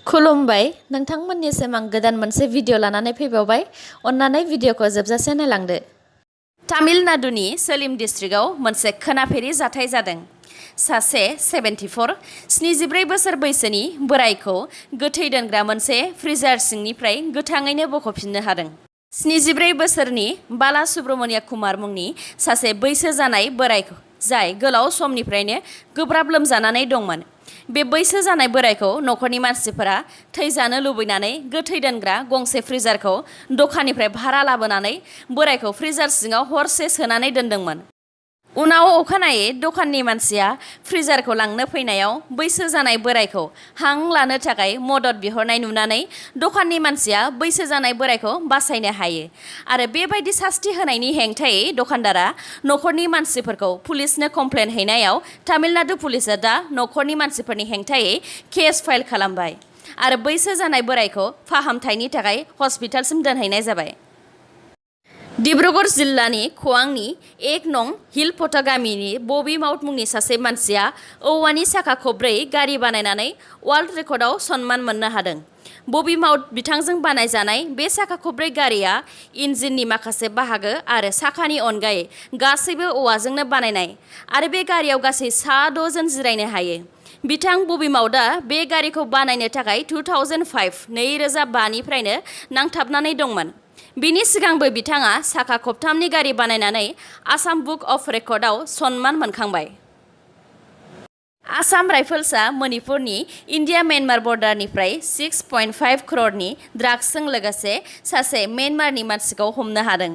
खुलुमबाय नोंथांमोननिसिम आं गोदान मोनसे भिडिअ लानानै फैबावबाय अन्नानै भिडिअखौ जोबजासे नायलांदो। तामिलनाडुनि सलीम डिस्ट्रिक्टआव मोनसे खोनाफेरि जाथाय जादों। सासे 74 बोसोर बैसोनि बोरायखौ गोथै दोनग्रा मोनसे फ्रिजार सिंनिफ्राय गोथाङैनो बख'फिननो हादों। 74 बोसोरनि बाला सुब्रमण्य कुमार मुंनि सासे बैसो जानाय बोरायखौ जाय गोलाव समनिफ्रायनो गोब्राब लोमजानानै दंमोन। बे बैसो जानाय बोरायखौ न'खरनि मानसिफोरा थैजानो लुबैनानै गोथै दोनग्रा गंसे फ्रिजारखौ दखाननिफ्राय भारा लाबोनानै बोरायखौ फ्रिजार सिङाव हरसे सोनानै दोनदोंमोन। उनाव अखानायै दखाननि मानसिया फ्रिजारखौ लांनो फैनायाव बैसो जानाय बोरायखौ हां लानो थाखाय मदद बिहरनाय नुनानै दखाननि मानसिया बैसो जानाय बोरायखौ बासायनो हायो आरो बेबायदि सास्ति होनायनि हेंथायै दखानदारा न'खरनि मानसिफोरखौ पुलिसनो कमप्लेन हैनायाव तामिलनाडु पुलिसआ दा न'खरनि मानसिफोरनि हेंथायै केस फाइल खालामबाय आरो बैसो जानाय बोरायखौ फाहामथायनि थाखाय हस्पिटालसिम दोनहैनाय जाबाय। डिब्रुगढ़ जिल्लानि खोरांनि 1 नं हिलपटा गामिनि बबी माउट मुंनि सासे मानसिया औवानि साखा खबब्रै गारि बानायनानै वर्ल्ड रेकर्डआव सन्मान मोननो हादों। बबी माउट बिथांजों बानायजानाय बे साखा खबब्रै गारिया इन्जिननि माखासे बाहागो आरो साखानि अनगायै गासैबो औवाजोंनो बानायनाय आरो बे गारियाव गासै 6 जन जिरायनो हायो। बिथां बबी माउटआ बे गारिखौ बानायनो थाखाय 2005 निफ्रायनो नांथाबनानै दंमोन। बिनि सिगांबो बिथाङा साखा खबथामनि गारि बानायनानै आसाम बुक अफ रेकर्डआव सन्मान मोनखांबाय। आसाम राइफल्सआ मणिपुरनि इन्डिया-म्यानमार बर्डारनिफ्राय 6.5 करोड़नि ड्राग्सजों लोगोसे सासे म्यानमारनि मानसिखौ हमनो हादों।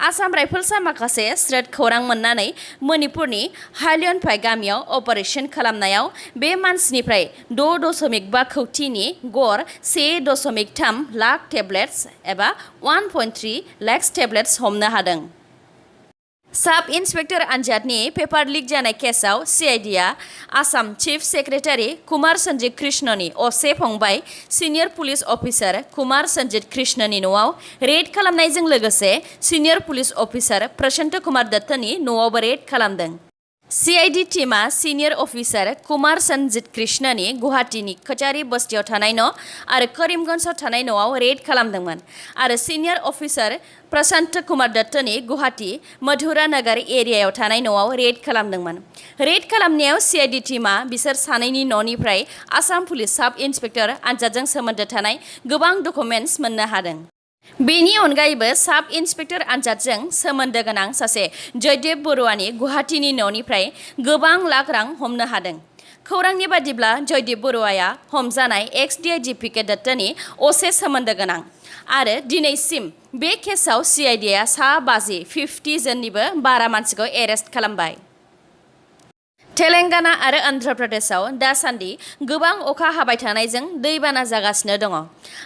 आसाम राइफल्सआ माखासे स्रोद खौरां मोननानै मणिपुरनि हाइलियनफाइ गामियाव अपारेशन खालामनायाव बे मानसिनिफ्राय 6.5 कौटिनि गड़ 1.3 लाख टेब्लेट्स एबा 1.3 लाख टेब्लेट्स हमनो हादों। साब इन्सपेक्टर आनजादनि पेपार लिक जानाय केसआव सीआईडीआ आसाम चीफ सेक्रेटारि कुमार सन्जित कृष्णनि असे फंबाय senior police officer Kumar Sanjit कृष्णनि न'आव रेड खालामनायजों लोगोसे senior police officer Prashant Kumar दत्तनि न'आवबो रेड खालामदों। सीआईडी टीमा सिनियर अफिसार कुमार सन्जित कृष्णनि गुवाहाटीनि कचारी बस्तियाव थानाय न' आरो करीमगन्जआव थानाय न'आव रेड खालामदोंमोन आरो सिनियर अफिसार प्रशांत कुमार दत्तनि गुवाहाटी मधुरा नगर एरियायाव थानाय न'आव रेड खालामदोंमोन। रेड खालामनायाव सीआईडी टीमा बिसोर सानैनि न'निफ्राय आसाम पुलिस साब इन्सपेक्टर आनजादजों सोमोन्दो थानाय गोबां डकुमेन्ट्स मोननो हादों। बेनि अनगायैबो साब इन्सपेक्टर आनजादजों सोमोन्दो गोनां सासे जयदेब बरुवानि गुवाहाटीनि न'निफ्राय गोबां लाख रां हमनो हादों। खौरांनि बादिब्ला जयदेब बरुवाया हमजानाय एक्स डीआईजी के दत्तनि असे सोमोन्दो गोनां आरो दिनैसिम बे केसआव सीआईडीआ सा 50 जननिबो बारा मानसिखौ एरेस्ट खालामबाय। तेलेंगाना आरो अन्ध्र प्रदेशआव दासान्दि गोबां अखा हाबाय थानायजों दैबाना जागासिनो दङ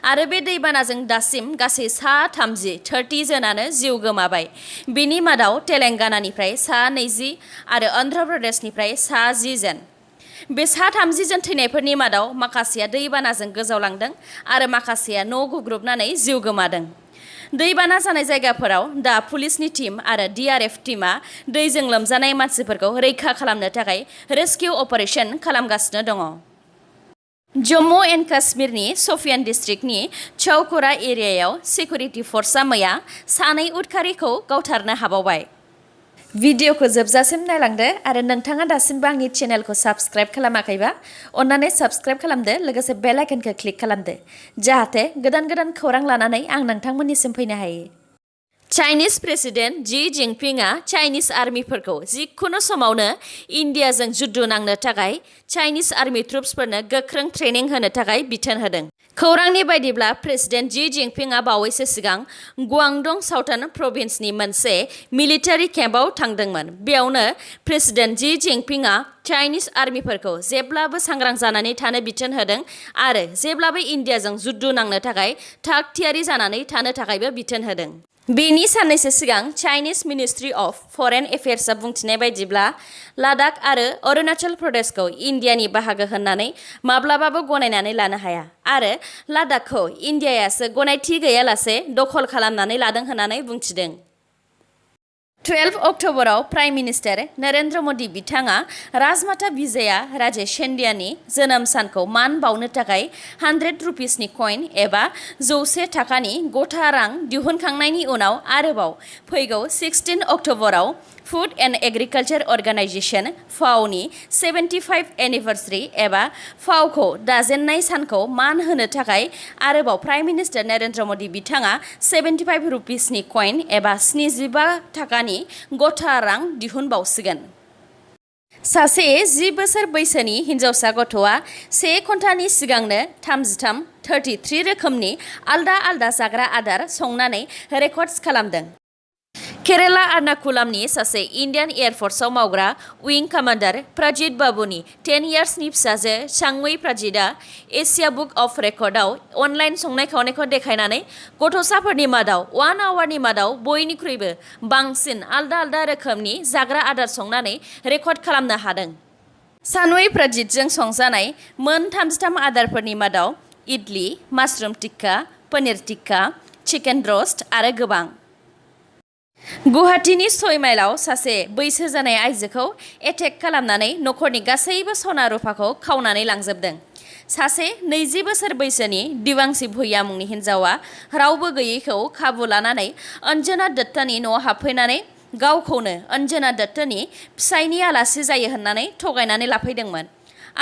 आरो बे दैबानाजों दासिम गासै 30 जनानो जिउ गोमाबाय। बिनि मादाव तेलेंगानानिफ्राय 20 आरो अन्ध्र प्रदेशनिफ्राय 10 जन। बे 30 जन थैनायफोरनि मादाव माखासेया दैबानाजों गोजावलांदों आरो माखासेया न' गुग्रुबनानै जिउ गोमादों। दैबाना जानाय जायगाफोराव दा पुलिसनि टीम आरो डीआरएफ टीमा दैजों लोमजानाय मानसिफोरखौ रैखा खालामनो थाखाय रेस्किउ अपारेशन खालामगासिनो दङ। जम्मू एन्ड काश्मीरनि शपियान डिस्ट्रिक्टनि चौकरा एरियायाव सिकिउरिटि फर्सआ मैया 2 उदखारिखौ गावथारनो हाबावबाय। भिडिअखौ जोबजासिम नायलांदो आरो नोंथाङा दासिमबो आंनि चेनेलखौ साबस्क्राइब खालामाखैबा अन्नानै साबस्क्राइब खालामदो लोगोसे बेल आइकनखौ क्लिक खालामदो जाहाथे गोदान खौरां लानानै आं नोंथांमोननिसिम फैनो हायो। चाइनिज प्रेसिडेन्ट जी जिनपिंआ चाइनिज आर्मिफोरखौ जिखुनु समावनो इन्डियाजों जुद्ध नांनो थाखाय चाइनिज आर्मि ट्रुप्सफोरनो गोख्रों ट्रेनिं होनो थाखाय बिथोन होदों। खौरांनि बायदिब्ला प्रेसिडेन्ट जी जिनपिंआ बावैसो सिगां गुआंडं साउथार्न प्रभिन्सनि मोनसे मिलिटारि केम्पआव थांदोंमोन। बेयावनो प्रेसिडेन्ट जी जिनपिंआ चाइनिज आर्मिफोरखौ जेब्लाबो सांग्रां जानानै थानो बिथोन होदों आरो जेब्लाबो इन्डियाजों जुद्ध नांनो थाखाय थाग थियारि जानानै थानो थाखायबो बिथोन होदों। बेनि साननैसो सिगां चाइनिज मिनिस्ट्रि अफ फरेन एफेयार्सआ बुंथिनाय बायदिब्ला लादाख आरो अरुणाचल प्रदेशखौ इन्डियानि बाहागो होननानै माब्लाबाबो गनायनानै लानो हाया आरो लादाखखौ इन्डियायासो गनायथि गैयालासे दखल खालामनानै लादों होननानै बुंथिदों। 12 अक्ट'बराव प्राइम मिनिस्टार नरेन्द्र मदि बिथाङा राजमाता विजया राजे सिन्धियानि जोनोम सानखौ मान बावनो थाखाय 100 रुपिसनि कइन एबा 100 थाखानि गथा रां दिहुनखांनायनि उनाव आरोबाव फैगौ 16 अक्ट'बराव फुड एन्ड एग्रिकालचार अर्गानाइजेशन फावनि 75 एनिभार्सारि एबा फावखौ दाजेननाय सानखौ मान होनो थाखाय आरोबाव प्राइम मिनिस्टार नरेन्द्र मदि बिथाङा 75 रुपिसनि कइन एबा 75 थाखानि गथा रां दिहुनबावसिगोन। सासे 10 बोसोर बैसोनि हिन्जावसा गथ'आ 1 घन्टानि सिगांनो 33 रोखोमनि आलदा आलदा जाग्रा आदार संनानै रेकर्डस खालामदों। केरेला एर्नाकुलमनि सासे इन्डियान एयारफर्सआव मावग्रा विं कमान्डार प्रजित बाबुनि 10 इयार्सनि फिसाजो सांवै प्रजितआ एशिया बुक अफ रेकर्डआव अनलाइन संनाय खावनायखौ देखायनानै गथ'साफोरनि मादाव 1 आवारनि मादाव बयनिख्रुइबो बांसिन आलदा आलदा रोखोमनि जाग्रा आदार संनानै रेकर्ड खालामनो हादों। सांवै प्रजितजों संजानाय मोन 33 आदारफोरनि मादाव इडली, माशरुम टिक्का, पनीर टिक्का, चिकेन र'स्ट आरो गोबां। गुवाहाटीनि 6 माइलाव सासे बैसो जानाय आइजोखौ एटेक खालामनानै नखरनि गासैबो सना रुफाखौ खावनानै लांजोबदों। सासे 20 बोसोर बैसोनि दिवांशी भुइया मुंनि हिन्जावा रावबो गैयैखौ खाबु लानानै अन्जना दत्तनि न'आव हाबफैनानै गावखौनो अन्जना दत्तनि फिसायनि आलासि जायो होननानै थगायनानै लाफैदोंमोन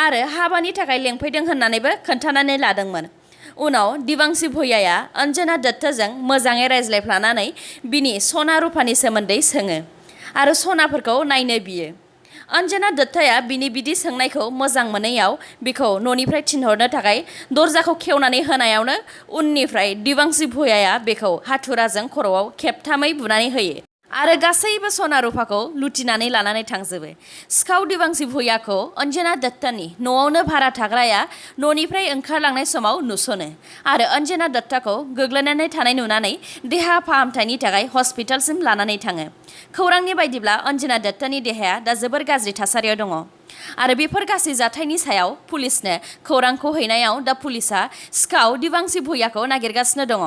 आरो हाबानि थाखाय लेंफैदों होननानैबो खोन्थानानै लादोंमोन। उनाव दिवांशी भुइयाया अन्जना दत्तजों मोजाङै रायज्लायफ्लानानै बिनि सना रुफानि सोमोन्दै सोङो आरो सनाफोरखौ नायनो बियो। अन्जना दत्तया बिनि बिदि सोंनायखौ मोजां मोनैयाव बिखौ न'निफ्राय थिनहरनो थाखाय दरजाखौ खेवनानै होनायावनो उननिफ्राय दिवांशी भुइयाया बेखौ हाथुराजों खर'आव खेबथामै बुनानै होयो आरो गासैबो सना रुफाखौ लुथिनानै लानानै थांजोबो। सिखाव दिवांशी भुइयाखौ अन्जना दत्तनि न'आवनो भारा थाग्राया न'निफ्राय ओंखारलांनाय समाव नुसनो आरो अन्जना दत्तखौ गोग्लैनानै थानाय नुनानै देहा फाहामथायनि थाखाय हस्पिटालसिम लानानै थाङो। खौरांनि बायदिब्ला अन्जना दत्तनि देहाया दा जोबोर गाज्रि थासारियाव दङ आरो बेफोर गासै जाथायनि सायाव पुलिसनो खौरांखौ हैनायाव दा पुलिसआ सिखाव दिवांशी भुइयाखौ नागिरगासिनो दङ।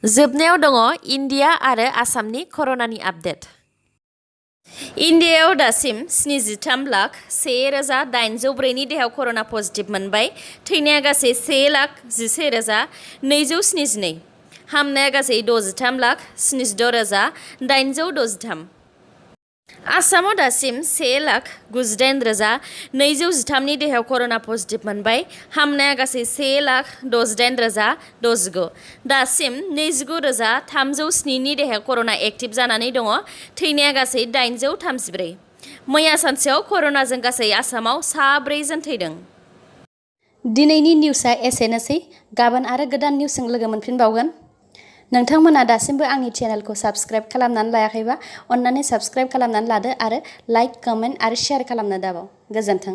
जोबनायाव दङ इन्डिया आरो आसामनि कर'नानि आपडेट। इन्डियायाव दासिम 73,01,804 नि देहायाव कर'ना पजिटिभ मोनबाय। थैनाया गासै 1,01,272। हामनाया गासै 63,76,863। आसामाव दासिम 1,98,213 नि देहायाव कर'ना पजिटिभ मोनबाय। हामनाया गासै 1,68,299। दासिम 29,307 नि देहायाव कर'ना एक्टिभ जानानै दङ। थैनाया गासै 834। मैया सानसेयाव कर'नाजों गासै आसामाव 4 जन थैदों। दिनैनि निउसआ एसेनोसै। गाबोन आरो गोदान निउसजों लोगो मोनफिनबावगोन। नोंथांमोना दासिमबो आंनि चेनेलखौ साबस्क्राइब खालामनानै लायाखैबा अन्नानै साबस्क्राइब खालामनानै लादो आरो लाइक, कमेन्ट आरो शेयार खालामनो दाबाव। गोजोन्थों।